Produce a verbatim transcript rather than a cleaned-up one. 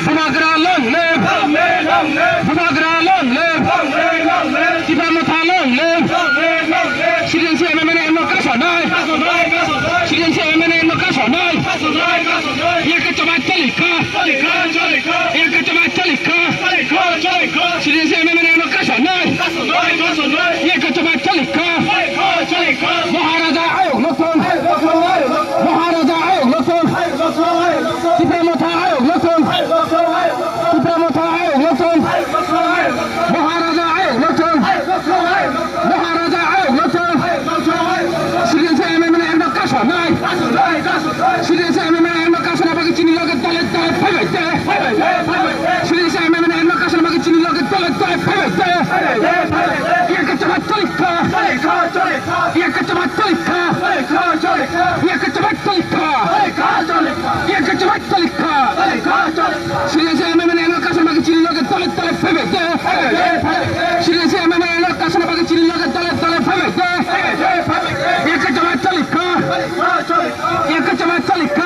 Bubagra long live! Bubagra long live! Tipra Motha long live! Citizenship amendment no kasanai! Citizenship amendment no kasanai! Yak chama chalikha! Yak chama chalikha! Citizenship amendment no kasanai! Yak chama chalikha! Maharaja ayok lokthong! Maharaja ayok lokthong! Tipra Motha ayok lokthong! Tipra Motha ayok lokthong! Maharaja ayok lokthong! Maharaja ayok lokthong! Citizenship amendment no kasanai! Citizenship amendment no kasana bagwi chini loge tole tole phaibai de! Citizenship amendment no kasana bagwi chini loge tole tole phaibai de! Yak chama chalikha! Yak chama chalikha! Yak chama chalikha! Yak chama chalikha! Citizenship amendment no kasana bagwi chini loge tole tole phaibai de!